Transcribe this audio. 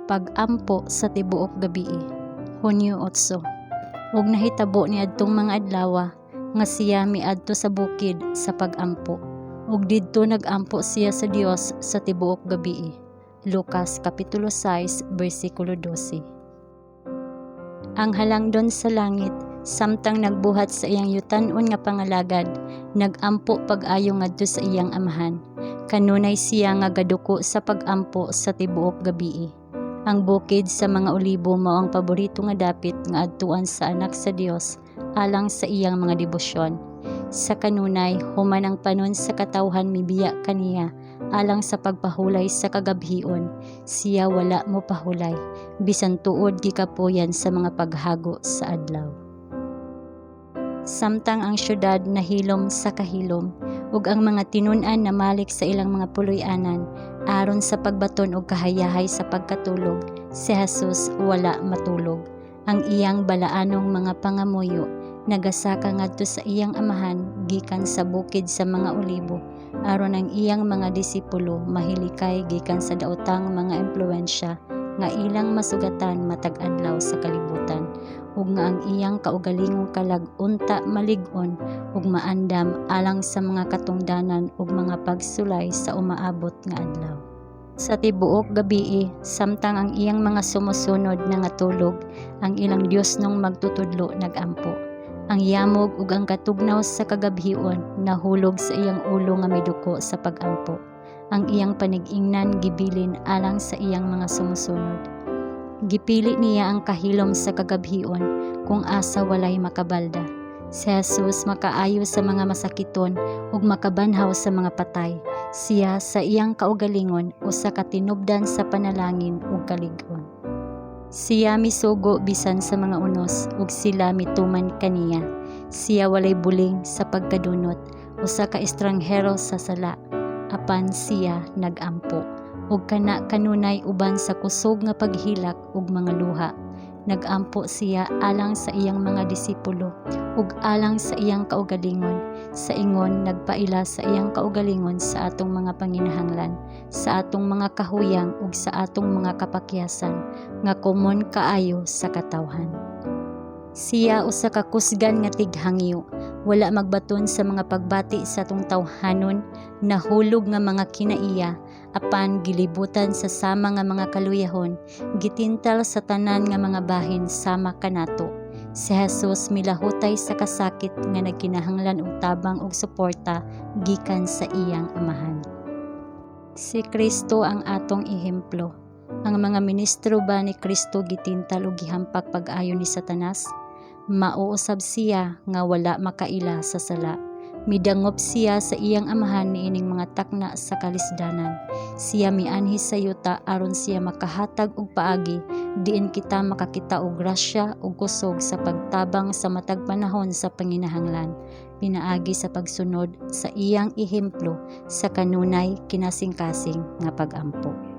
Pag-ampo sa tibuok gabii. Hunyo 8. Ug nahitabo niadtong mga adlawa nga siya miadto sa bukid sa pag-ampo. Ug didto nag-ampo siya sa Dios sa tibuok gabii. Lucas kapitulo 6 bersikulo 12. Ang halangdon sa langit, samtang nagbuhat sa iyang yutan-on nga pangalagad, nag-ampo pag-ayo ngadto sa iyang Amahan. Kanunay siya nga gaduko sa pag-ampo sa tibuok gabii. Ang Bukid sa mga Olibo mao ang paborito nga dapit nga adtuan sa Anak sa Dios alang sa iyang mga debosyon. Sa kanunay, human ang panon sa katawhan mibiya kaniya alang sa pagpahulay sa kagabhion, siya wala mopahulay, bisan tuod gikapoyan sa mga paghago sa adlaw. Samtang ang syudad nahilom sa kahilom ug ang mga tinun-an namalik sa ilang mga puloy-anan aron sa pagbaton og kahayahay sa pagkatulog, si Jesus wala matulog. Ang iyang balaanong mga pangamuyo nagasaka ngadto sa iyang Amahan gikan sa Bukid sa mga Olibo aron ang iyang mga disipulo mahilikay gikan sa daotang mga impluwensya nga ilang masugatan matag adlaw sa kalibutan, ug nga ang iyang kaugalingong kalag unta malig-on ug maandam alang sa mga katungdanan ug mga pagsulay sa umaabot nga adlaw. Sa tibuok gabii, samtang ang iyang mga sumusunod nangatulog, ang ilang Diosnong Magtutudlo nag-ampo. Ang yamog ug ang katugnaw sa kagabhion nahulog sa iyang ulo nga miduko sa pag-ampo. Ang iyang panig-ingnan gibilin alang sa iyang mga sumusunod. Gipili niya ang kahilom sa kagabhion kung asa walay makabalda. Si Jesus makaayo sa mga masakiton ug makabanhaw sa mga patay. Siya sa iyang kaugalingon usa ka tinubdan sa panalangin ug kalig-on. Siya misugo bisan sa mga unos ug sila mituman kaniya. Siya walay buling sa pagkadunot, usa ka estranghero sa sala, apan siya nag-ampo ug kana kanunay uban sa kusog nga paghilak ug mga luha. Nag-ampo siya alang sa iyang mga disipulo ug alang sa iyang kaugalingon. Sa ingon nagpaila sa iyang kaugalingon sa atong mga panginahanglan, sa atong mga kahuyang ug sa atong mga kapakyasan nga komon kaayo sa katawhan. Siya usa ka kusgan nga tighangyo, wala magbaton sa mga pagbati sa atong tawhanon, nahulog nga mga kinaiya, apan gilibutan sa sama nga mga kaluyahon, gitintal sa tanan nga mga bahin sama kanato. Si Jesus milahutay sa kasakit nga nagkinahanglan og tabang ug suporta gikan sa iyang Amahan. Si Kristo ang atong ehemplo. Ang mga ministro ba ni Kristo gitintal ug gihampak pag-ayo ni Satanas? Mao usab siya nga wala makaila sa sala. Midangop siya sa iyang Amahan niining mga takna sa kalisdanan. Siya mianhi sa yuta aron siya makahatag og paagi diin kita makakita og grasya ug kusog sa pagtabang sa matag panahon sa panginahanglan pinaagi sa pagsunod sa iyang ehemplo sa kanunay kinasingkasing nga pag-ampo.